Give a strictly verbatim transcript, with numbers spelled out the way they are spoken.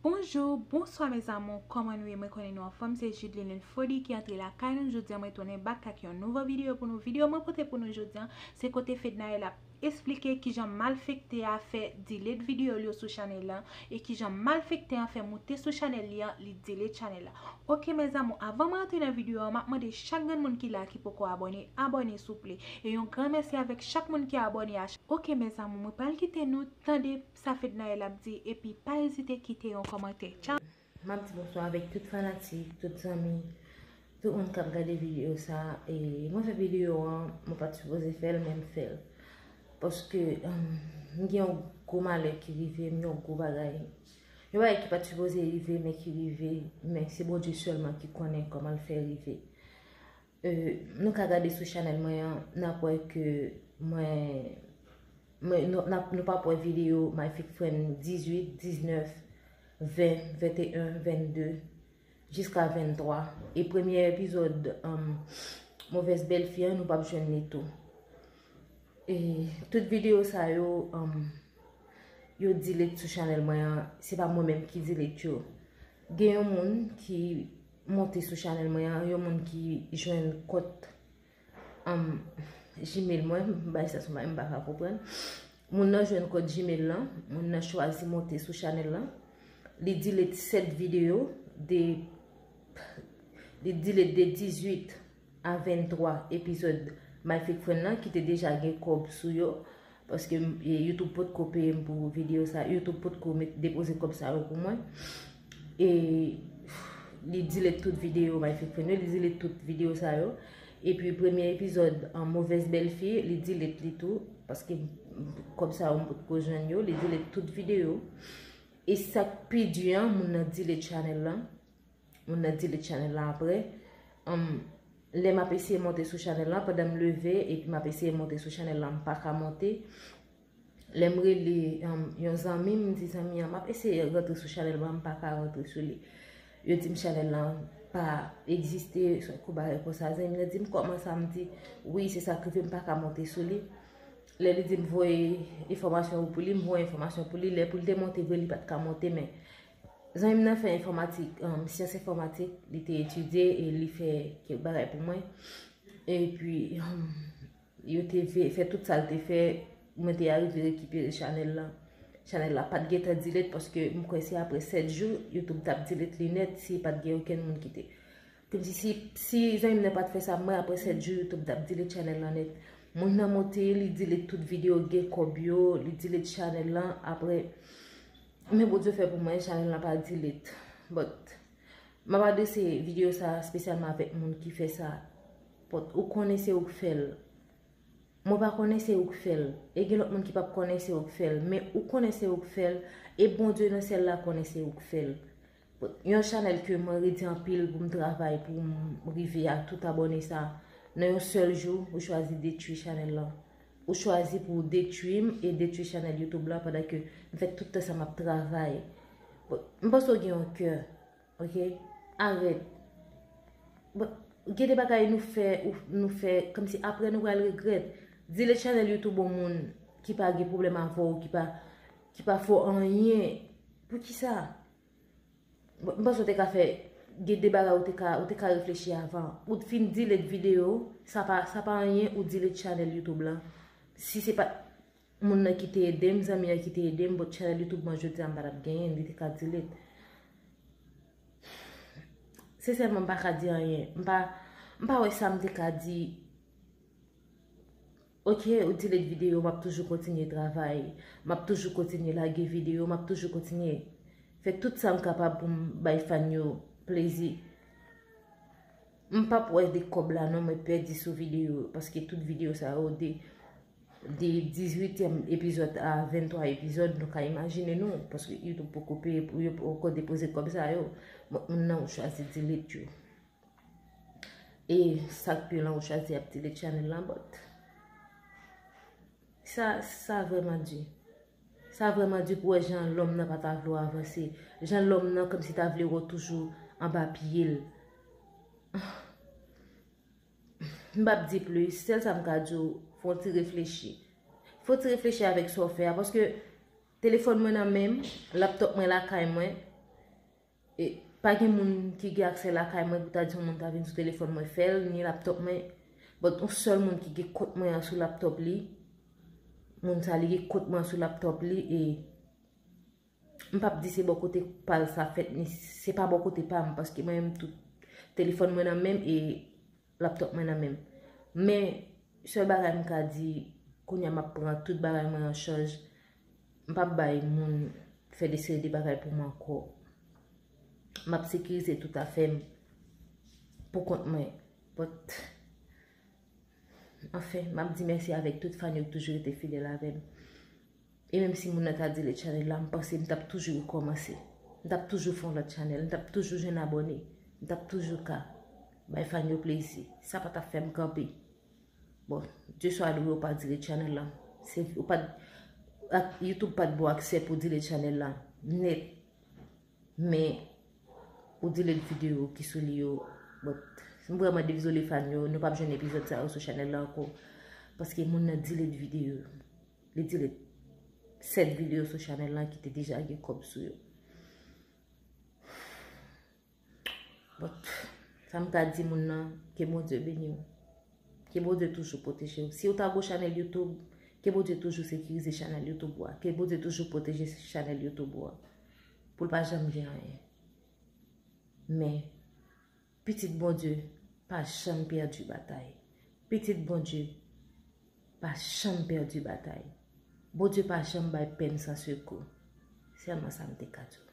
Bonjou, bonswa mes amours, kòman nou ye? Mwen konnen nou anfòm, se Judeline Fody ki antre lakay nou. Jodi a mwen tounen back ak yon nouvo videyo pou nou. Videyo mwen pote pou nou jodi a, se kote Fednaelle ap esplike kijan malfektè a fè delete videyo l yo sou chanèl lan, e kijan malfektè an fè moute sou chanèl li an, li delete chanèl la. Ok mes amours, avan mwen antre nan videyo an, m ap mande chak grenn moun ki la ki poko abòne, abòne souple. E yon gran mèsi avèk chak moun ki abòne a. Ok mes amours, mwen pral kite nou tande sa Fednaelle ap di, epi pa ezite kite yon kòmantè. Tchao. M ap di bonswa avèk tout fanatik, tout zanmi, tout moun k ap gade videyo sa. E mwen fè videyo an, mwen pa t sipoze fè l, men m fè l. Paske, um, m gen yon gwo malè ki rive m, yon gwo bagay. Yon bagay ki pa t sipoze rive, men ki rive. Men se Bondye sèlman ki konnen kòman l fè rive. Euh, nou ka gade sou chanèl mwen an, n ap wè ke mwen, mwen nou, n ap, nou p ap wè videyo My Fake Friend dizuit, diznèf, ven, venteyen, vennde, jiska venntwa. E premye epizòd, um, Mauvaise Belle-Fille an, nou p ap jwenn li tou. E tout videyo sa yo, um, yo delete sou chanèl mwen an, se pa mwen menm ki delete yo. Gen yon moun ki monte sou chanèl mwen an, yon moun ki jwenn kont, um, Gmail mwen, m bay sa sou mwen, m pa ka konprann. Moun nan jwenn kont Gmail lan, moun nan chwazi monte sou chanèl lan. Li delete sèt videyo de, li delete de dizuit a venntwa epizòd My Fake Friend lan ki te deja gen kòb sou yo. Paske, e, YouTube potko peye m pou videyo sa. YouTube potko met, depoze kòb sa yo pou mwen. E li delete tout videyo My Fake Friend yo, li delete tout videyo sa yo. Epi premye epizòd an Mauvaise Belle-Fille, li delete li tou. Paske kòb sa yo m potko jwenn yo, li delete tout videyo. E sa k pi di an, moun nan delete chanèl lan. Moun nan delete chanèl la apre. Um, lè m ap eseye monte sou chanèl la, pandan m leve, epi m ap eseye monte sou chanèl la, m pa ka monte. Lè m rele, um, yon zanmi, m di zanmi an, m ap eseye rantre sou chanèl la, m pa ka rantre sou li. Yo di m chanèl la pa egziste, se kou bagay konsa. Zanmi an di m, kòman sa? M di, wi, se sa k rive, m pa ka monte sou li. Lè li di m voye enfòmasyon pou li, m voye enfòmasyon pou li. Lè pou l te monte vre, li pa t ka monte, men zanmi m nan fè enfòmatik, um, syans enfòmatik, li te etidye e li fè kèk bagay pou mwen. Epi, um, yo te ve-, fè tout sa l te fè, mwen te arive rekipere chanèl la. Chanèl la pa t gentan delete paske m kwè se apre sèt jou, YouTube t ap delete li nèt si pa t gen okenn moun ki te. Kòmsi si, si zanmi m nan pa t fè sa, mwen apre sèt jou, YouTube t ap delete chanèl la nèt. Moun nan monte, li delete tout videyo, gen kòb yo, li delete chanèl la, apre, men Bondye fè pou mwen, chanèl la pa delete. But, m ap adrese videyo sa espesyalman avèk moun ki fè sa. But, ou konnen se ou k fè l. Mwen pa konnen se ou k fè l. E gen lòt moun ki p ap konnen se ou k fè l. Men ou konnen se ou k fè l. E Bondye nan syèl la konnen se ou k fè l. Yon chanèl ke mwen redi anpil pou m travay, pou m rive a tout abòne sa. Nan yon sèl jou, ou chwazi detwi chanèl lan. Ou chwazi pou w detwi m e detwi chanèl YouTube la pandan ke m fè tout tan sa m ap travay. Bon, m panse w gen yon kè, ok? Arèt. Bon, gen de bagay nou fè, ou, nou fè, kòmsi apre nou pral regrèt. Delete chanèl YouTube yon moun ki pa gen pwoblèm avè w, ki pa, ki pa fè w anyen. Poukisa? Bon, m panse w te ka fè, gen de bagay ou te ka, ou te ka reflechi avan. Ou t fin delete videyo, sa pa, sa pa anyen, ou delete chanèl YouTube lan. Si se pa t moun nan ki te ede m, zanmi an ki te ede m, but chanèl YouTube mwen jodi a m pa t ap genyen, li te ka delete. Sensèman, m pa ka di anyen. M pa, m pa wè sa m te ka di. Ok, ou delete videyo, m ap toujou kontinye travay. M ap toujou kontinye lage videyo, m ap toujou kontinye fè tout sa m kapab pou m bay fan yo plezi. M p ap wè de kòb la non, mwen pèdi sou videyo, paske tout videyo sa yo de, de dizuityèm epizòd a venntwa epizòd, nou ka imajine nou, paske YouTube poko peye pou yo, poko depoze kòb sa yo. Bon, moun nan ou chwazi delete yo. E sa k pi lan ou chwazi ap delete chanèl lan, but sa, sa vrèman di. Sa vrèman di pou wè jan lòm nan pa ta vle w avanse. Jan lòm nan kòmsi ta vle wè w toujou anba pye l. M p ap di plis, sèl sa m ka di w, fè w ti reflechi. Fè w ti reflechi avèk sa w fè a, paske telefòn mwen nan men m, laptòp mwen lakay mwen, E pa gen moun ki gen aksè lakay mwen pou ta di yon moun ta vin sou telefòn mwen fè l, ni laptòp mwen. But yon sèl moun ki gen kont mwen an sou laptòp li, moun sa li gen kont mwen an sou laptòp li, e m p ap di se bò kote pa l sa fèt, ni se pa bò kote pa m, paske mwen menm tou telefòn mwen nan men m e laptòp mwen nan men m. Men, sèl bagay m ka di, kounye a m ap pran tout bagay mwen an chaj. M p ap bay moun fè de seri de bagay pou mwen ankò. M ap sekirize tout afè m pou kont mwen. But, anfen, m ap di mèsi avèk tout fan yo ki toujou rete fidèl avè m. E menm si moun nan ta delete channel la, m panse m t ap toujou rekòmanse. M t ap toujou fè yon lòt channel, m t ap toujou jwenn abòne, m t ap toujou ka bay fan yo plezi. Sa pa t ap fè m kanpe. Bon, Dye swa lwe ou pa delete channel la. Se, ou pa t, ak, YouTube pa t ba w aksè pou delete channel la nèt. Men, ou delete videyo ki sou li yo. But, m vrèman dezole fan yo, nou p ap jwenn epizòd sa yo sou channel la ankò. Paske moun nan delete videyo. Li delete sèt videyo sou channel la ki te deja gen kòb sou yo. But, sa m ka di moun nan, ke Bondye beni w. Ke Bondye toujou pwoteje w. Si w ta gon channel YouTube, ke Bondye toujou sekirize channel YouTube ou a. Ke Bondye toujou pwoteje channel YouTube ou a. Pou l pa janm gen anyen. Men, pitit Bondye pa janm pèdi batay. Pitit Bondye pa janm pèdi batay. Bondye pa janm bay pèn san sekou. Sèlman sa m te ka di w.